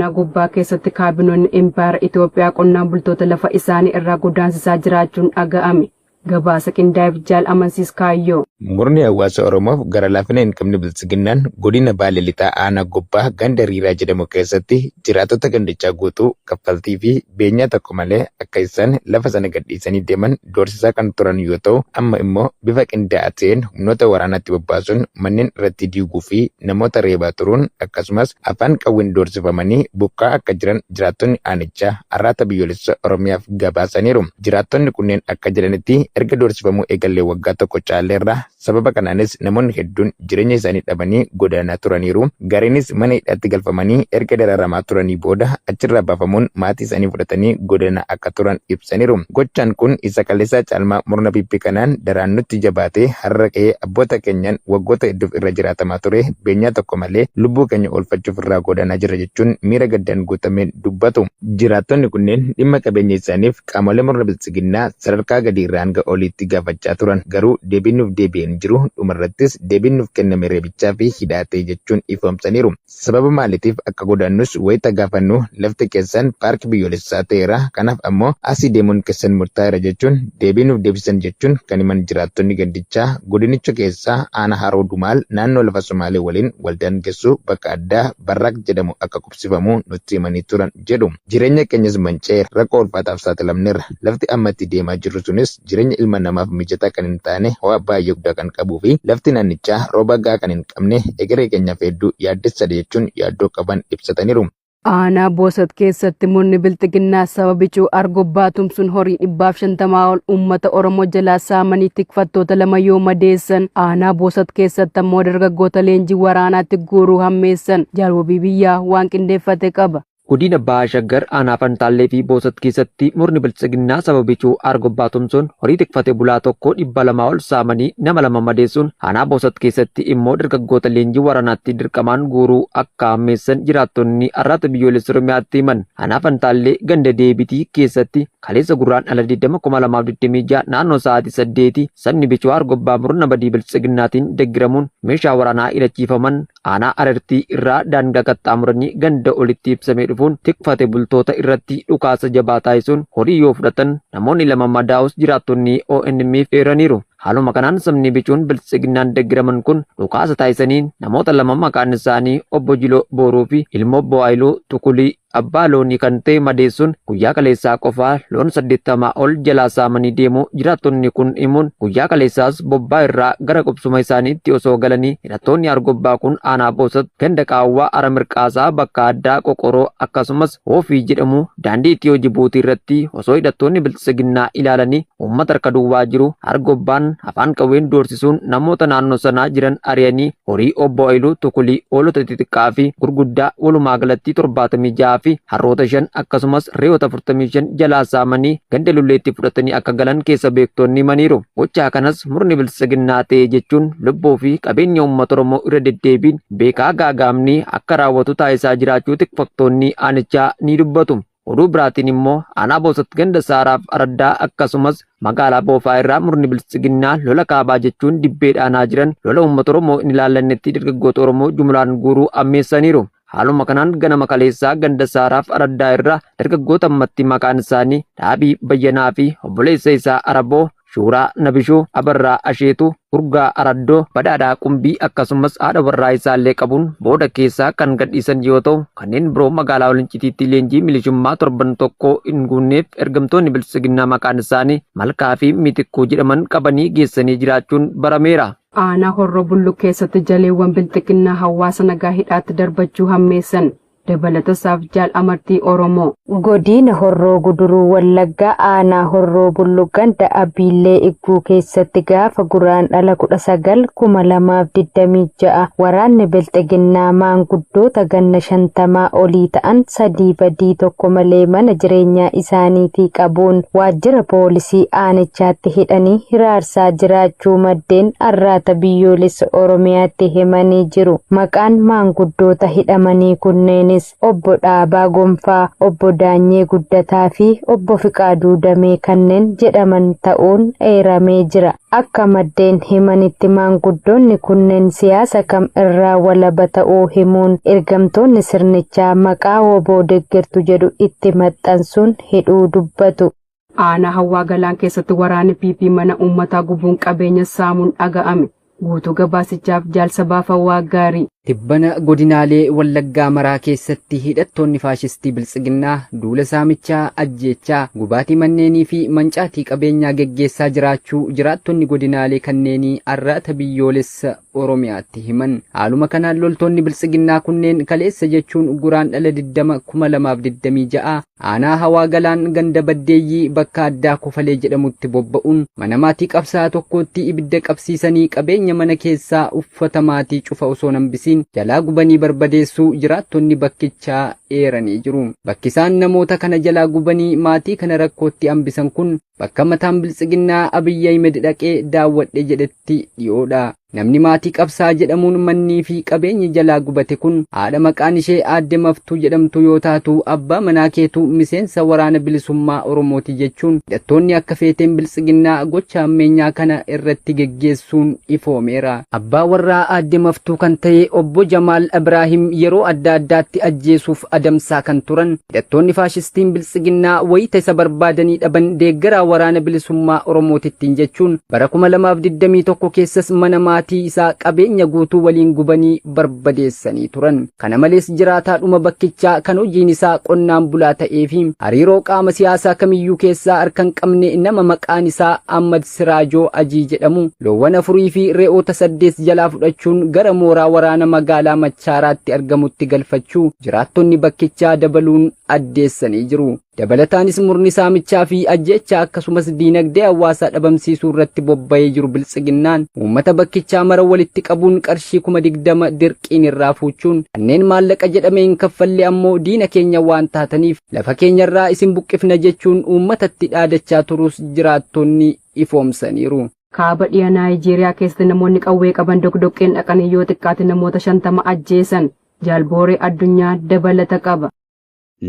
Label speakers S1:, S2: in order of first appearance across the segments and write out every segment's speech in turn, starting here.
S1: Aanaa Gubbaa keessatti kaabinoonni Impaayera Itoophiyaa qonnaan bultoota lafa isaanii irraa godaansisaa jiraachuun dhaga'ame. Gabaasa qindaa'eef Jaal Amansiis Kaayyoo.
S2: Murni hawaasa Oromoof gara laafina hin qabne Biltsiginnaan godina Baalee Lixaa aanaa Gobbaa ganda Riiraa jedhamu keessatti jiraattota gandichaa guutuu kaffaltii fi beenyaa tokko malee akka isaan lafa sana gadhiisanii deeman doorsisaa kan turan yoo ta'u, amma immoo bifa qindaa'aa ta'een humnoota waraanaatti bobbaasuun manneen irratti diiguu fi namoota reebaa turuun akkasumas afaan qawween doorsifamanii buqqa'aa akka jiran jiraattonni aanichaa Arraata Biyyoolessa Oromiyaaf gabaasaniiru. Jiraattonni kunneen akka jedhanitti erga doorsifamuu eegallee waggaa tokko caaleerra, sababa kanaanis namoonni hedduun jireenya isaanii dhabanii godaanaa turaniiru. Gariinis mana hidhaatti galfamanii erga dararamaa turanii booda achirraa baafamuun maatii isaanii fudhatanii godaanaa akka turan ibsaniiru. Gochaan kun isa kaleessaa caalmaa murna PP kanaan daraan nutti jabaatee har'a qe'ee abboota keenyaan waggoota hedduuf irra jiraatamaa ture beenyaa tokko malee lubbuu keenya oolfachuuf irraa godaanaa jirra jechuun miira gaddaan guutameen dubbatu. Jiraattonni kunneen dhimma qabeenya isaaniif qaamolee murna Biltsiginnaa sadarkaa gadii irraa hanga oliitti gaafachaa turan garuu deebiin nuuf deebi'e hin jiru, dhumarrattis deebiin nuuf kenname reebichaa fi hidhaa ta'e jechuun ifoomsaniiru. Sababa maaliitiif akka godaannus wayita gaafannu lafti keessan paarkii biyyoolessaa ta'eera kanaaf ammoo asii deemuun keessan murtaa'eera jechuun deebii nuuf deebisan jechuun kan himan jiraattonni gandichaa godinicha keessaa aanaa Haroo Dumaal naannoo lafa Somaalee waliin wal daangessu bakka addaa Barraaq jedhamu akka qubsifamu nutti himanii turan jedhu. Jireenya keenyas manca'eera, rakkoo ulfaataaf saaxilamneerra. Lafti amma itti deemaa jirru sunis jireenya ilma namaaf mijataa kan hin taane, ho'a baay'ee guddaa kan qabuu fi lafti naannichaa rooba gahaa kan hin qabne egeree keenyaaf hedduu yaaddessaadha jechuun yaaddoo qaban ibsataniiru.
S1: Aanaa Boosat keessatti murni Bilxiginnaa saba bicuu Argobbaa tumsuun horii 150 ol uummata Oromoo jalaa saamanii tikfattoota lama yoo madeessan, aanaa Boosat keessatti ammoo dargaggoota leenjii waraanaatti guuruu hammeessan. Jaal Wabii Biyyaa waan qindeeffate qaba.
S3: Godina Baha Shaggar aanaa Fantaallee fi Boosat keessatti murni Biltsiginnaa saba bicuu Argobbaa tumsuun horii tikfate bulaa tokko 200 ol saamanii nama 2 madeessuun aanaa Boosat keessatti immoo dargaggoota leenjii waraanaatti dirqamaan guuruu akka hammeessan jiraattonni Arraata Biyyoolessa Oromiyaatti himan. Aanaa Fantaallee ganda Deebitii keessatti kaleessa Gurraandhala 20, 2026 naannoo sa'aatii 8 sabni bicuu Argobbaa murna badii Biltsiginnaatiin deggeramuun meeshaa waraanaa hidhachiifaman aanaa Arartii irraa daangaa qaxxaamuranii ganda olitti ibsame dhufuun tikfate bultoota irratti dhukaasa jabaa taasisuun horii yoo fudhatan namoonni 2 madaa'uus jiraattonni ONM'f eeraniiru. Haaluma kanaan sabni bicuun Biltsiginnaan deggeraman kun dhukaasa taasisaniin namoota 2 maqaan isaanii Obbo Jiloo Booruu fi ilma Obbo Haayiluu Tukulii abbaa loonii kan ta'e madeessuun guyyaa kaleessaa qofaa loon 80 ol jalaa saamanii deemuu jiraattonni kun himuun guyyaa kaleessaas bobbaa irraa gara qubsuma isaaniitti osoo galanii hidhattoonni Argobbaa kun aanaa Boosat ganda Qaawwaa Ara Mirqaasaa bakka addaa Qoqoroo akkasumas Hoofii jedhamu daandii Itiyoo Jibuutii irratti osoo hidhattoonni Biltsiginnaa ilaalanii uummata harka duwwaa jiru Argobbaan afaan qawween doorsisuun namoota naannoo sanaa jiran ari'anii horii Obbo Hayiluu Tukulii hoolota xixiqqaa fi gurguddaa walumaa galatti 76 fi harroota 5 akkasumas re'oota 45 jalaa saamanii ganda Lulleetti fudhatanii akka galan keessa beektonni himaniiru. Gochaa kanas murni Biltsiginnaa ta'e jechuun lubbuu fi qabeenya uummata Oromoo irra deddeebiin beekaa gaaga'amni akka raawwatu taasisaa jiraachuu tikfattoonni aanichaa ni dubbatu. Oduu biraatiin immoo aanaa Boosat ganda Saaraaf Araddaa akkasumas magaalaa Boofaa irraa murni Biltsiginnaa lola kaabaa jechuun dibbee dhaanaa jiran lola uummata Oromoo hin ilaallannetti dargaggoota Oromoo jumlaan guuruu ammeessaniiru. Haaluma kanaan ganama kaleessaa ganda Saaraaf Araddaa irraa dargaggoota ammatti maqaan isaanii Dhaabii Bayyanaa fi obboleessa isaa Araboo Shuuraa Nabishuu, Abarraa Asheetuu, Urgaa Araddoo, Badhaadhaa Qumbii akkasumas haadha warraa isaallee qabuun booda keessaa kan gadhiisan yoo ta'u, kanneen biroo magaalaa Walincitiitti leenjii milishummaa torban tokko hin guunneef ergamtoonni Biltsiginnaa maqaan isaanii Malkaa fi Mitikkuu jedhaman qabanii geessanii jiraachuun barameera.
S1: Aanaa Horroo Bulluq keessatti jaleewwan Bilxiginnaa hawaasa nagaa hidhaatti darbachuu hammeessan. Dabalatasaaf Jaal Amartii Oromoo.
S4: Godiina Horroo Guduruu Wallaggaa aanaa Horroo Bulluq ganda Abbiillee Igguu keessatti gaafa Guraandhala 19, 2026 waraanni Bilxiginnaa maanguddoota ganna 50 olii ta'an 3 badii tokko malee mana jireenyaa isaaniitii qabuun waajjira poolisii aanichaatti hidhanii hiraarsaa jiraachuu maddeen Arraata Biyyoolessa Oromiyaatti himanii jiru. Maqaan maanguddoota hidhamanii kunneenis. Isaanis Obbo Dhaabaa Gonfaa, Obbo Daanyee Guddataa fi Obbo Fiqaaduu Damee kanneen jedhaman ta'uun eeramee jira. Akka maddeen himanitti maanguddoonni kunneen siyaasa kam irraa walaba ta'uu himuun ergamtoonni sirnichaa maqaa wbo deggertu jedhu itti maxxansuun hidhuu dubbatu.
S1: Aanaa Hawwaa Galaan keessatti waraanni PP mana uummataa gubuun qabeenya saamuun dhaga'ame. Guutuu gabaasichaaf Jaal Sabaa Waaqgaarii.
S5: Tibbana godinaalee Wallaggaa maraa keessatti hidhattoonni faashistii Biltsiginnaa duula saamichaa, ajjeechaa, gubaatii manneenii fi mancaatii qabeenyaa geggeessaa jiraachuu jiraattonni godinaalee kanneenii Arraata Biyyoolessa Oromiyaatti himan. Haaluma kanaan loltoonni Biltsiginnaa kunneen kaleessa jechuun Guraandhala 20, 2026 Aanaa Hawaa Galaan ganda Baddeeyyii bakka addaa Kofalee jedhamutti bobba'uun mana maatii qabsaa'aa tokkootti ibidda qabsiisanii qabeenya mana keessaa uffata maatii cufa osoo hin hambisiin jalaa gubanii barbadeessuu jiraattonni bakkichaa eeranii jiru. Bakki isaan namoota kana jalaa gubanii maatii kana rakkootti hambisan kun bakka mataan Biltsiginnaa Abiy Ahimed dhaqee daawwadhe jedhetti dhiyoodha. Namni maatii Qabsaa jedhamuun mannii fi qabeenyi jalaa gubate kun haadha maqaan ishee Aadde Maftuu jedhamtu yoo taatu abbaa manaa keetu miseensa Waraana Bilisummaa Oromooti jechuun hidhattoonni akka feeteen Biltsiginnaa gocha hammeenyaa kana irratti geggeessuun ifoomeera. Abbaa warraa Aadde Maftuu kan ta'e Obbo Jamaal Ibraahim yeroo adda addaatti ajjeesuuf adamsaa kan turan hidhattoonni faashistiin Biltsiginnaa wayita isa barbaadanii dhaban deeggaraa Waraana Bilisummaa Oromootittiin jechuun bara 2021 keessas mana maatii isaa qabeenya guutuu waliin gubanii barbadeessanii turan. Kana malees jiraataadhuma bakkichaa kan hojiin isaa qonnaan bulaa ta'ee fi hariiroo qaama siyaasaa kamiyyuu keessaa harka hin qabne nama maqaan isaa Ahmad Siraajoo Ajii jedhamu loowwan afurii fi re'oota 8 jalaa fudhachuun gara mooraa waraana magaalaa Machaaraatti argamutti galfachuu jiraattonni bakkichaa dabaluun addeessanii jiru. Dabalataanis murni saamichaa fi ajjeechaa akkasumas diinagdee hawaasaa dhabamsiisuu irratti bobba'ee jiru Biltsiginnaan uummata bakkichaa mara walitti qabuun qarshii 20,000 dirqiin irraa fuuchuun kanneen maallaqa jedhame hin kaffalle ammoo diina keenya waan taataniif lafa keenyarraa isin buqqifna jechuun uummatatti dhaadachaa turuus jiraattonni ifoomsaniiru.
S1: Kaaba dhiha Naayijeeriyaa keessatti namoonni qawwee qaban doqdoqqeen dhaqanii yoo xiqqaate namoota 50 ajjeesan. Jaal Booree Addunyaa dabalata qaba.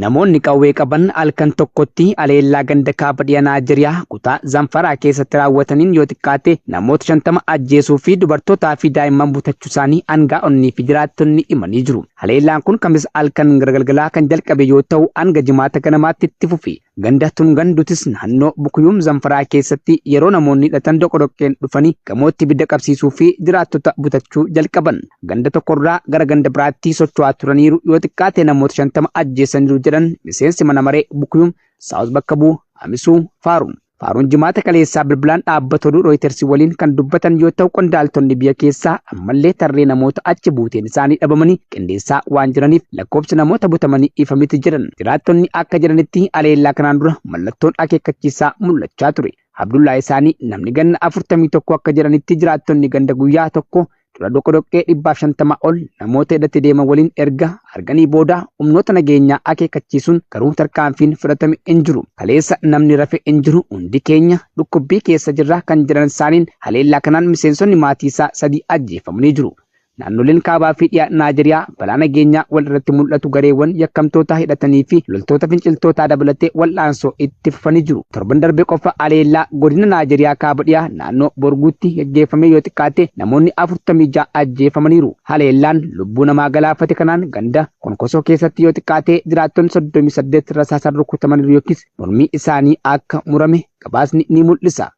S6: Namoonni qawwee qaban halkan tokkotti haleellaa ganda kaaba dhiha Naajeriyaa kutaa Zamfaraa keessatti raawwataniin yoo xiqqaate namoota 50 ajjeesuu fi dubartootaa fi daa'imman butachuu isaanii angaa'onnii fi jiraattonni himanii jiru. Haleellaan kun Kamisa halkan gara galgalaa kan jalqabe yoo ta'u hanga Jimaata ganamaatti itti fufe. Ganda Tungandutis naannoo Bukuyum Zamfaraa keessatti yeroo namoonni hidhatan doqodoqqeen dhufanii gamootti ibidda qabsiisuu fi jiraattota butachuu jalqaban. Ganda tokkorraa gara ganda biraatti socho'aa turaniiru yoo xiqqaate namoota 50 ajjeesaniiru jedhan miseensi mana maree Bukuyum Saawuz bakka bu'u Hamisuu Faaruun. Faaruun Jimaata kaleessaa bilbilaan dhaabbata oduu Rooyitersi waliin kan dubbatan yoo ta'u qondaaltonni biyya keessaa ammallee tarree namoota achi buuteen isaanii dhabamanii qindeessaa waan jiraniif lakkoofsi namoota butamanii ifa miti jedhan. Jiraattonni akka jedhanitti haleellaa kanaan dura mallattoon akeekkachiisaa mul'achaa ture. Abdullaa isaanii namni ganna 41 akka jedhanitti jiraattonni ganda guyyaa tokko dura doqodoqqee 150 ol namoota hidhate deeman waliin erga arganii booda humnoota nageenyaa akeekkachiisuun garuu tarkaanfiin fudhatame hin jiru. Kaleessa namni rafe hin jiru hundi keenya dhukkubbii keessa jirra kan jedhan isaaniin haleellaa kanaan miseensonni maatii isaa sadii ajjeefamanii jiru. Naannoleen kaabaa fi dhiha Naajeriyaa balaa nageenyaa wal irratti mul'atu gareewwan yakkamtoota hidhatanii fi loltoota finciltootaa dabalatee wal'aansoo itti fufanii jiru. Torban darbe qofa haleellaa godina Naajeriyaa kaaba dhihaa naannoo Borguutti gaggeeffamee yoo xiqqaate namoonni 46 ajjeefamaniiru. Haleellaan lubbuu namaa galaafate kanaan ganda Konkosoo keessatti yoo xiqqaate jiraattonni 38 rasaasaan rukutamaniiru yookiis mormii isaanii akka murame gabaasni ni mul'isa.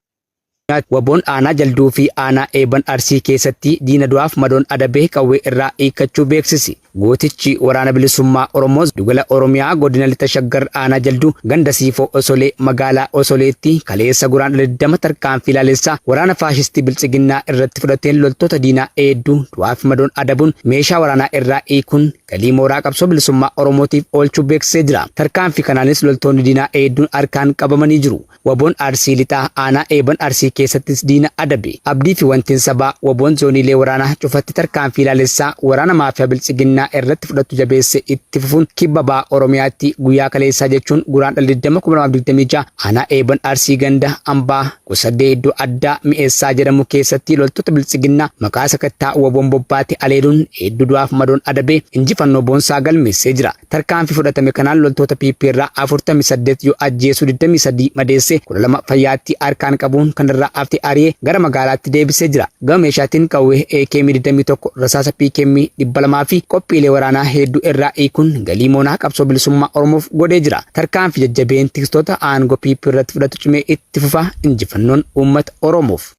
S6: Wbon Aanaa Jalduu fi Aanaa Eeban Arsii keessatti diina du'aaf madoon adabee qawwee irraa hiikkachuu beeksisi. Gootichi Waraana Bilisummaa Oromoo Giddugala Oromiyaa Godina Lixa Shaggar Aanaa Jalduu ganda Siifoo Osolee magaalaa Osoleetti kaleessa Guraandhala 20 tarkaanfii laalessaa waraana faashistii Biltsiginnaa irratti fudhateen loltoota diinaa heedduu du'aaf madoon adabuun meeshaa waraanaa irraa hiikuun galii mooraa qabsoo bilisummaa Oromootiif oolchuu beeksisee jira. Tarkaanfii kanaanis loltoonni diinaa heedduun harkaan qabamanii jiru. Wbon Arsii Lixaa Aanaa Eeban Arsii keessattis diina adabe. Abdii fi wantiin sabaa wbon zooniilee waraanaa cufatti tarkaanfii laalessaa waraana maafiyaa Biltsiginnaa Biltsiginnaa irratti fudhattu jabeessee itti fufuun Kibba Baha Oromiyaatti guyyaa kaleessaa jechuun Guraandhala 20, 2026 aanaa Eeban Arsii ganda Ambaa Gosaddee iddoo addaa Mi'eessaa jedhamu keessatti loltoota Biltsiginnaa maqaa sakattaa WBOn bobbaate aleeluun hedduu du'aaf madoon adabee injifannoo boonsaa galmeessee jira. Tarkaanfii fudhatame kanaan loltoota PP irraa 48 yoo ajjeesu 23 madeessee 12 fayyaatti harkaan qabuun kan irraa hafte ari'ee gara magaalaatti deebisee jira. Gama meeshaatiin qawwee AKM 21, rasaasa PKM 200 fi qophiilee waraanaa hedduu irraa hiikuun galii moonaa qabsoo bilisummaa Oromoof godhee jira. Tarkaanfii jajjabeen tikstoota aangoo PP irratti fudhatu cimee itti fufa. Injifannoon uummata Oromoof.